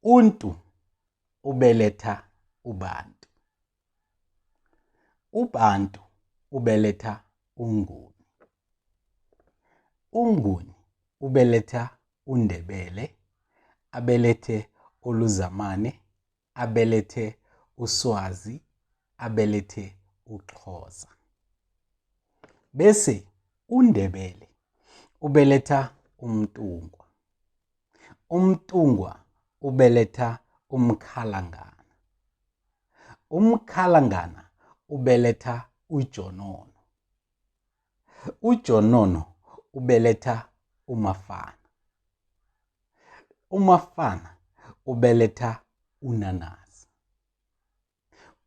Untu ubeletha uBantu. UBantu ubeletha uNguni. UNguni ubeletha uNdebele, abelethe uLuzamane, abelethe uSwazi, abelethe uXhosa. Bese uNdebele ubeletha uMntungwa. UMntungwa ubeletha uMkhalangana. UMkhalangana ubeletha uJonono. UJonono ubeletha uMafana. UMafana ubeletha uNanasi.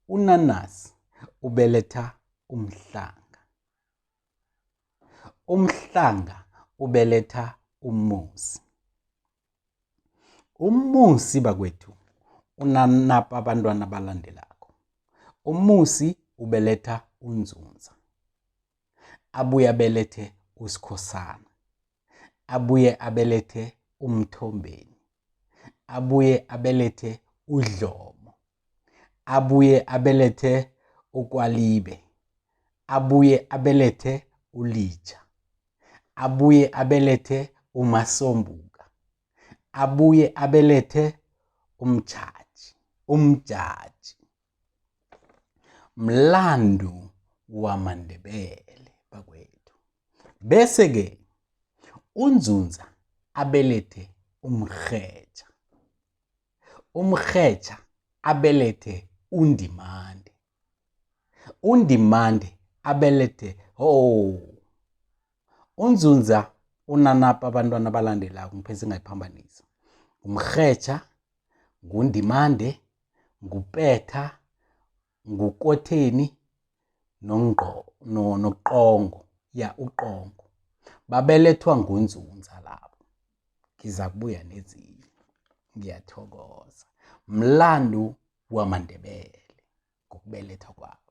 UNanasi ubeletha uMhlanga. UMhlanga ubeletha uMusi. UMusi bakwethu unanapa abantwana abalandelako. UMusi ubeletha uNzunza. Abuye abelethe uSkhosana. Abuye abelethe uMthombeni. Abuye abelethe uDlomo. Abuye abelethe uKwalibe. Abuye abelethe uLitsha. Abuye abelethe uMasombuka. Abuye abelethe uMtshaji, uMjaji. Mlandu wamaNdebele bakwethu. Bese-ke uNzunza abelethe uMrhetjha. UMrhetjha abelethe uNdimande. UNdimande abelethe oh uNzunza unanapa abantwana abalandelako ngipheze ngayiphambanisa. UMrhetjha, nguNdimande, nguPetha, nguKotheni noNgqo no, noQongo ya uQongo babelethwa nguNzunza labo ngiza kubuya nezinye ngiyathokoza mlandu wamaNdebele ngokubelethwa kwabo.